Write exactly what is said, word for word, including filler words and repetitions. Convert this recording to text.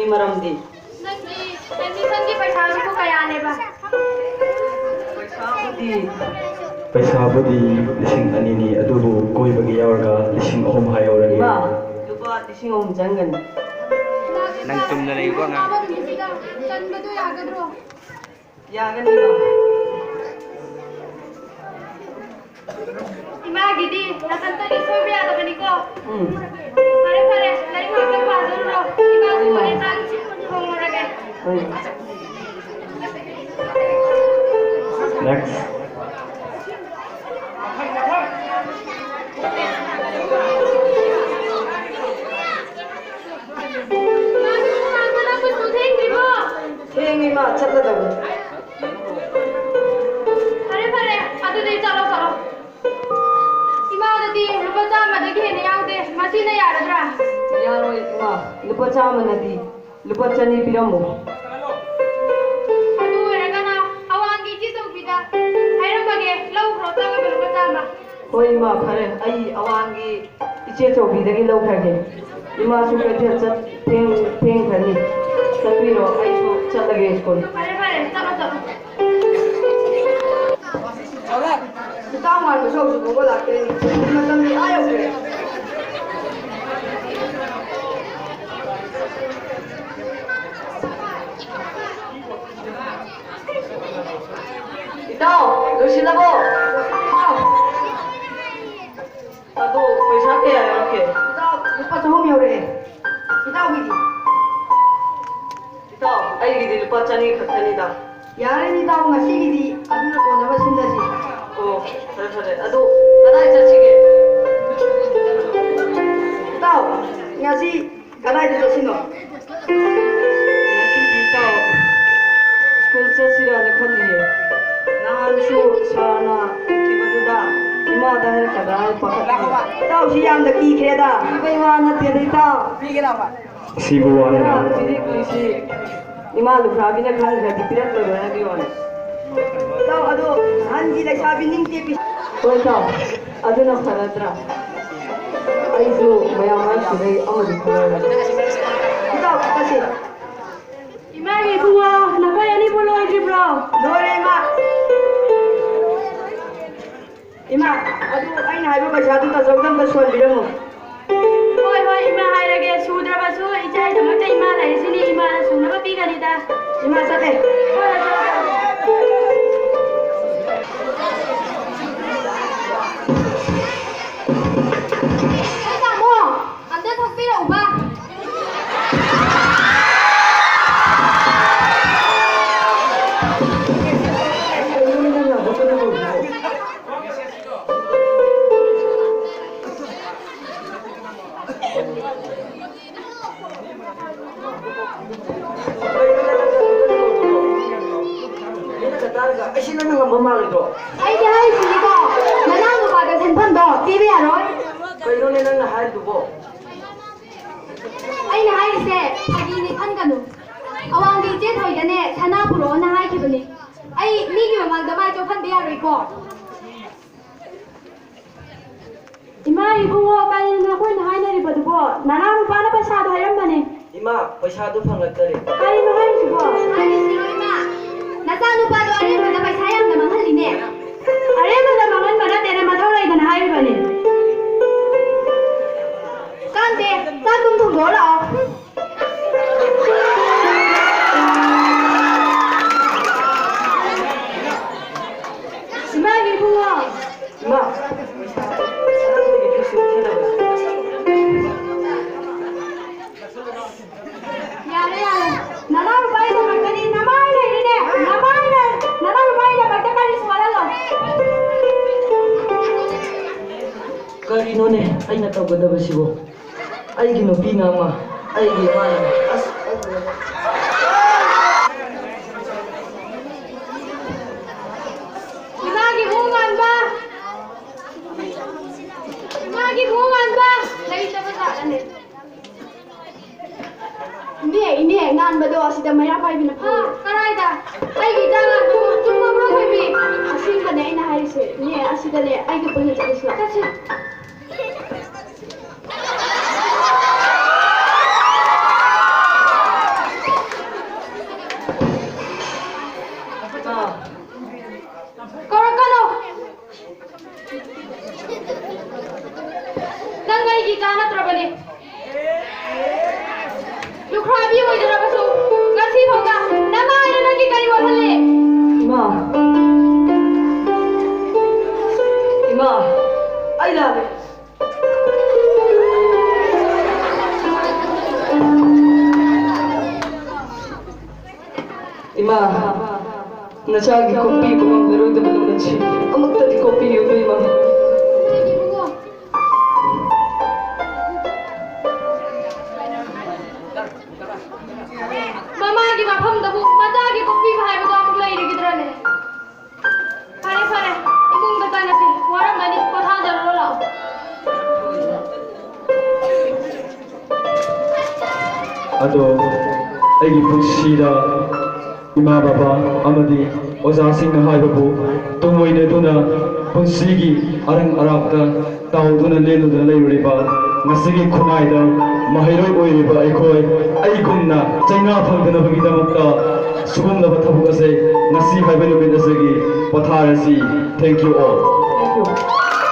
ꯃꯔꯝꯗꯤ? ꯅꯪꯒꯤ ꯑꯦꯗꯃꯤꯁꯟꯒꯤ ꯄꯩꯁꯥꯗꯨꯕꯨ ꯀꯌꯥꯅꯦꯕ? ꯄꯩꯁꯥꯕꯨꯗꯤ, ꯄꯩꯁꯥꯕꯨꯗꯤ ꯂꯤꯁꯤꯡ ꯑꯅꯤꯅꯤ, ꯑꯗꯨꯕꯨ ꯀꯣꯏꯕꯒꯤ ꯌꯥꯎꯔꯒ ꯂꯤꯁꯤꯡ ꯑꯍꯨꯝ ꯍꯥꯏꯍꯧꯔꯒꯦ꯫ ꯏꯃꯥ, ꯂꯨꯄꯥ ꯂꯤꯁꯤꯡ ꯑꯍꯨꯝ ꯆꯪꯒꯅꯤ꯫ ꯅꯪ ꯆꯨꯝꯅ ꯂꯩꯌꯨꯀꯣ, ꯑꯉꯥꯡ꯫ ꯆꯟꯕꯗꯣ ꯌꯥꯒꯗ꯭ꯔꯣ? ꯌꯥꯒꯅꯤ, ꯏꯃꯥ꯫ ꯏꯃꯥꯒꯤꯗꯤ ꯅꯊꯟꯇꯗꯤ ꯁꯣꯏꯕ ꯌꯥꯗꯕꯅꯤꯀꯣ꯫ ꯎꯝ꯫ ꯐꯔꯦ, ꯐꯔꯦ, ꯂꯥꯏꯔꯤꯛ ꯉꯥꯛꯇꯪ ꯄꯥꯖꯔꯨꯔꯣ꯫ ꯏꯃꯥꯁꯨ ꯍꯣꯏ, ꯏꯃꯥ꯫ ꯑꯩ ꯆꯥꯛ ꯏꯁꯤꯡ ꯊꯣꯡꯉꯨꯔꯒꯦ꯫ ꯍꯣꯏ꯫ Next. ꯏꯃꯥ, ꯅꯪꯕꯨ ꯁ꯭ꯀꯨꯜ ꯊꯦꯡꯗ꯭ꯔꯤꯕꯣ? ꯊꯦꯡꯉꯤ, ꯏꯃꯥ, ꯆꯠꯂꯗꯕꯅꯤ꯫ ꯐꯔꯦ, ꯐꯔꯦ, ꯑꯗꯨꯗꯤ ꯆꯠꯂꯣ, ꯆꯠꯂꯣ꯫ ꯏꯃꯥꯗꯗꯤ ꯂꯨꯄꯥ ꯆꯥꯝꯃꯗꯒꯤ ꯍꯦꯟꯅ ꯌꯥꯎꯗꯦ, ꯃꯁꯤꯅ ꯌꯥꯔꯗ꯭ꯔꯥ? ꯌꯥꯔꯣꯏ, ꯏꯃꯥ, ꯂꯨꯄꯥ ꯆꯥꯝꯃꯅꯗꯤ ꯂꯨꯄꯥ ꯆꯅꯤ ꯄꯤꯔꯝꯃꯨ꯫ ꯑꯗꯨ ꯑꯣꯏꯔꯒꯅ ꯑꯋꯥꯡꯒꯤ ꯏꯆꯦ ꯆꯧꯕꯤꯗ ꯍꯥꯏꯔꯝꯃꯒꯦ, ꯂꯧꯈ꯭ꯔꯣ ꯆꯪꯉꯒ ꯂꯨꯄꯥ ꯆꯥꯝꯃ꯫ ꯍꯣꯏ, ꯏꯃꯥ, ꯐꯔꯦ, ꯑꯩ ꯑꯋꯥꯡꯒꯤ ꯏꯆꯦ ꯆꯧꯕꯤꯗꯒꯤ ꯂꯧꯈ꯭ꯔꯒꯦ꯫ ꯏꯃꯥꯁꯨ ꯀꯩꯊꯦꯜ ꯆꯠ-, ꯊꯦꯡ-, ꯊꯦꯡꯈ꯭ꯔꯅꯤ꯫ ꯆꯠꯄꯤꯔꯣ, ꯑꯩꯁꯨ ꯆꯠꯂꯒꯦ ꯁ꯭ꯀꯨꯜ꯫ ꯐꯔꯦ, ꯐꯔꯦ, ꯆꯠꯂꯣ, ꯆꯠꯂꯣ꯫ ꯏꯇꯥꯎ ꯃꯥꯟꯕꯁꯨ ꯍꯧꯖꯤꯛ ꯐꯥꯎꯕ ꯂꯥꯛꯇ꯭ꯔꯦꯅꯦ꯫ ꯃꯇꯝꯗꯤ ꯑꯥ ꯌꯧꯈ꯭ꯔꯦ꯫ ꯏꯇꯥꯎ, ꯂꯣꯏꯁꯤꯜꯂꯕꯣ? ꯏꯇꯥꯎ꯫ ꯑꯗꯣ ꯄꯩꯁꯥ ꯀꯌꯥ ꯌꯧꯔꯛꯀꯦ? ꯏꯇꯥꯎ, ꯂꯨꯄꯥ ꯆꯍꯨꯝ ꯌꯧꯔꯛꯑꯦ꯫ ꯏꯇꯥꯎꯒꯤꯗꯤ? ꯏꯇꯥꯎ, ꯑꯩꯒꯤꯗꯤ ꯂꯨꯄꯥ ꯆꯅꯤ ꯈꯛꯇꯅꯤꯗ꯫ ꯌꯥꯔꯦꯅꯦ ꯏꯇꯥꯎ, ꯉꯁꯤꯒꯤꯗꯤ ꯑꯗꯨꯅ ꯀꯣꯟꯅꯕ ꯁꯤꯜꯂꯁꯤ꯫ ꯑꯣ, ꯐꯔꯦ, ꯐꯔꯦ꯫ ꯑꯗꯣ ꯀꯗꯥꯏ ꯆꯠꯁꯤꯒꯦ? ꯏꯇꯥꯎ, ꯉꯁꯤ ꯀꯗꯥꯏꯗ ꯆꯠꯁꯤꯅꯣ? ꯉꯁꯤꯗꯤ ꯏꯇꯥꯎ ꯁ꯭ꯀꯨꯜ ꯆꯠꯁꯤꯔꯥꯅ ꯈꯜꯂꯤꯌꯦ꯫ ꯅꯍꯥꯟꯁꯨ ꯁꯥꯔꯅ ꯎꯈꯤꯕꯗꯨꯗ ꯏꯃꯥꯗ ꯍꯥꯏꯔꯛꯀꯗ꯭ꯔꯥ ꯍꯥꯏꯅ ꯄꯥꯈꯠꯂꯤ꯫ ꯏꯇꯥꯎꯁꯤ ꯌꯥꯝꯅ ꯀꯤꯈ꯭ꯔꯦꯗ꯫ ꯀꯤꯕꯩ ꯋꯥ ꯅꯠꯇꯦꯗ ꯏꯇꯥꯎ꯫ ꯄꯤꯒꯦ ꯂꯥꯎꯕ꯫ ꯑꯁꯤꯕꯨ ꯋꯥꯅ ꯄꯤꯔꯛꯂꯤꯁꯤ ꯏꯃꯥ ꯂꯨꯈ꯭ꯔꯥꯕꯤꯅ ꯈꯪꯈ꯭ꯔꯗꯤ ꯄꯤꯔꯛꯂꯔꯣꯏ ꯍꯥꯏꯕꯒꯤ ꯋꯥꯅꯤ꯫ ꯏꯇꯥꯎ, ꯑꯗꯣ ꯑꯍꯟꯒꯤ ꯂꯩꯁꯥꯕꯤ ꯅꯤꯡ ꯇꯦꯛꯄꯤ-, ꯍꯣꯏ, ꯏꯇꯥꯎ, ꯑꯗꯨꯅ ꯐꯔꯗ꯭ꯔꯥ? ꯑꯩꯁꯨ ꯃꯌꯥꯝ ꯃꯔꯛꯇꯨꯗꯩ ꯑꯃꯗꯤ ꯈꯜꯂꯧꯔꯦ꯫ ꯏꯇꯥꯎ, ꯏꯃꯥꯒꯤ ꯏꯕꯨꯡꯉꯣ, ꯅꯈꯣꯏ ꯑꯅꯤꯕꯨ ꯂꯣꯏꯗ꯭ꯔꯤꯕ꯭ꯔꯣ? ꯂꯣꯏꯔꯦ, ꯏꯃꯥ꯫ ꯏꯃꯥ, ꯑꯗꯨ ꯑꯩꯅ ꯍꯥꯏꯕ ꯄꯩꯁꯥꯗꯨ ꯇꯥꯆꯧꯗ ꯑꯝꯇ ꯁꯣꯟꯕꯤꯔꯝꯃꯨ꯫ ꯍꯣꯏ, ꯍꯣꯏ, ꯏꯃꯥ ꯍꯥꯏꯔꯒꯦ꯫ ꯁꯨꯗ꯭ꯔꯕꯁꯨ ꯏꯆꯥꯒꯤꯗꯃꯛꯇ ꯏꯃꯥ ꯂꯩꯔꯤꯁꯤꯅꯤ, ꯏꯃꯥꯅ ꯁꯨꯅꯕ ꯄꯤꯒꯅꯤꯗ꯫ ꯏꯃꯥ ꯆꯠꯂꯦ꯫ ꯍꯣꯏ, ꯍꯣꯏ, ꯆꯠꯂꯣ, ꯆꯠꯂꯣ꯫ ꯍꯣꯏ, ꯇꯥꯃꯣ, ꯑꯝꯇ ꯊꯣꯛꯄꯤꯔꯛꯎꯕ꯫ ꯑꯩꯗꯤ ꯍꯥꯏꯔꯤꯁꯤꯅꯤꯀꯣ, ꯅꯅꯥꯎ ꯅꯨꯄꯥꯗ ꯁꯦꯟꯐꯝꯗꯣ ꯄꯤꯕ ꯌꯥꯔꯣꯏ꯫ ꯀꯩꯅꯣꯅꯦ ꯅꯪꯅ ꯍꯥꯏꯔꯤꯗꯨꯕꯣ? ꯑꯩꯅ ꯍꯥꯏꯔꯤꯁꯦ ꯐꯥꯒꯤꯅꯤ ꯈꯟꯒꯅꯨ꯫ ꯑꯋꯥꯡꯒꯤ ꯏꯆꯦ ꯊꯣꯏꯗꯅꯦ ꯁꯅꯥ ꯄꯨꯔꯛꯑꯣꯅ ꯍꯥꯏꯈꯤꯕꯅꯦ꯫ ꯑꯩ ꯃꯤꯒꯤ ꯃꯃꯥꯡꯗ ꯃꯥꯏ ꯆꯣꯞꯍꯟꯕ ꯌꯥꯔꯣꯏꯀꯣ꯫ ꯏꯃꯥ, ꯏꯕꯨꯡꯉꯣ, ꯀꯔꯤꯅꯣ ꯅꯈꯣꯏꯅ ꯍꯥꯏꯅꯔꯤꯕꯗꯨꯕꯣ? ꯅꯅꯥꯎ ꯅꯨꯄꯥꯅ ꯄꯩꯁꯥꯗꯣ ꯍꯥꯏꯔꯝꯕꯅꯦ꯫ ꯏꯃꯥ, ꯄꯩꯁꯥꯗꯨ ꯐꯪꯂꯛꯇꯔꯦ꯫ ꯀꯔꯤꯅꯣ ꯍꯥꯏꯔꯤꯁꯤꯕꯣ? ꯍꯥꯏꯔꯤꯁꯤꯔꯣ, ꯏꯃꯥ? ꯅꯆꯥꯅꯨꯄꯥꯗꯣ ꯑꯔꯦꯝꯕꯗ ꯄꯩꯁꯥ ꯌꯥꯝꯅ ꯃꯥꯡꯍꯜꯂꯤꯅꯦ꯫ ꯑꯔꯦꯝꯕꯗ ꯃꯥꯡꯍꯟꯕ ꯅꯠꯇꯦꯅꯦ, ꯃꯊꯧ ꯂꯩꯗꯅ ꯍꯥꯏꯔꯤꯕꯅꯤ꯫ ꯀꯥꯟꯗꯦ, ꯆꯥꯛ ꯊꯣꯡꯗꯣꯛꯑꯣ ꯂꯥꯛꯑꯣ꯫ ꯏꯃꯥꯒꯤ ꯏꯕꯨꯡꯉꯣ꯫ ꯏꯃꯥ, ꯄꯩꯁꯥ, ꯄꯩꯁꯥ ꯌꯥꯔꯦ, ꯌꯥꯔꯦ꯫ ꯅꯅꯥꯎ ꯅꯨꯄꯥꯒꯤꯗꯃꯛꯇꯗꯤ ꯅꯃꯥꯏ ꯂꯩꯔꯤꯅꯦ꯫ ꯅꯃꯥꯏꯅ, ꯅꯅꯥꯎ ꯅꯨꯄꯥꯒꯤꯗꯃꯛꯇ ꯀꯔꯤꯁꯨ ꯋꯥꯠꯍꯜꯂꯣꯏ꯫ ꯀꯔꯤꯅꯣꯅꯦ ꯑꯩꯅ ꯇꯧꯒꯗꯕꯁꯤꯕꯨ? ꯑꯩꯒꯤ ꯅꯨꯄꯤꯅ ꯑꯃ, ꯑꯩꯒꯤ ꯏꯃꯥꯅ ꯑꯃ꯫ ꯑꯁ, ꯑꯩ ꯏꯃꯥꯒꯤ ꯍꯨ ꯃꯥꯟꯕ, ꯏꯃꯥꯒꯤ ꯍꯨ ꯃꯥꯟꯕ ꯂꯩꯇꯕ ꯖꯥꯠꯂꯅꯦ꯫ ꯏꯅꯦ, ꯏꯅꯦ, ꯉꯥꯟꯕꯗꯣ ꯑꯁꯤꯗ ꯃꯩꯔꯥ ꯄꯥꯏꯕꯤꯅ ꯍꯥ? ꯄꯨꯔꯦ꯫ ꯀꯔꯥꯏꯗ? ꯑꯩꯒꯤ ꯏꯆꯥ ꯉꯥꯟꯕꯗꯣ ꯆꯨꯝꯃꯕ꯭ꯔꯣ, ꯊꯣꯏꯕꯤ? ꯑꯁꯦꯡꯕꯅꯦ ꯑꯩꯅ ꯍꯥꯏꯔꯤꯁꯦ꯫ ꯏꯅꯦ, ꯑꯁꯤꯗꯅꯦ ꯑꯩꯒ ꯄꯨꯟꯅ ꯆꯠꯂꯁꯤ ꯂꯥꯎ꯫ ꯆꯠꯁꯤ꯫ ꯏꯃꯥ, ꯅꯆꯥꯒꯤ ꯀꯣꯛꯄꯤꯕ ꯉꯝꯂꯔꯣꯏꯗꯕ ꯅꯨꯃꯤꯠꯁꯤ ꯑꯃꯨꯛꯇꯗꯤ ꯀꯣꯛꯄꯤꯌꯨ, ꯏꯃꯥ꯫ ꯃꯃꯥꯒꯤ ꯃꯐꯝꯗꯕꯨ ꯃꯆꯥꯒꯤ ꯀꯣꯛꯄꯤꯕ ꯍꯥꯏꯕꯗꯣ ꯑꯃꯨꯛ ꯂꯩꯔꯤꯒꯗ꯭ꯔꯅꯦ? ꯐꯔꯦ, ꯐꯔꯦ, ꯏꯃꯨꯡꯗ ꯆꯪꯉꯁꯤ꯫ ꯋꯥꯔꯝꯃꯅꯤ, ꯄꯣꯊꯥꯖꯔꯨꯔꯣ ꯂꯥꯛꯑꯣ꯫ ꯑꯗꯣ ꯑꯩꯒꯤ ꯄꯨꯟꯁꯤꯗ ꯏꯃꯥ ꯕꯕꯥ ꯑꯃꯗꯤ ꯑꯣꯖꯥꯁꯤꯡꯅ ꯍꯥꯏꯕꯕꯨ ꯇꯨꯡꯑꯣꯏꯅꯗꯨꯅ ꯄꯨꯟꯁꯤꯒꯤ ꯑꯔꯪ ꯑꯔꯥꯛꯇ ꯇꯥꯎꯗꯨꯅ ꯂꯦꯜꯂꯨꯗꯨꯅ ꯂꯩꯔꯨꯔꯤꯕ ꯉꯁꯤꯒꯤ ꯈꯨꯟꯅꯥꯏꯗ ꯃꯍꯩꯔꯣꯏ ꯑꯣꯏꯔꯤꯕ ꯑꯩꯈꯣꯏ ꯑꯩꯒꯨꯝꯅ ꯆꯩꯅꯥ ꯐꯪꯗꯅꯕꯒꯤꯗꯃꯛꯇ ꯁꯤꯒꯨꯝꯂꯕ ꯊꯕꯛ ꯑꯁꯦ ꯉꯁꯤ ꯍꯥꯏꯕ ꯅꯨꯃꯤꯠ ꯑꯁꯤꯒꯤ ꯄꯣꯊꯥꯔꯁꯤ꯫ Thank you all. Thank you.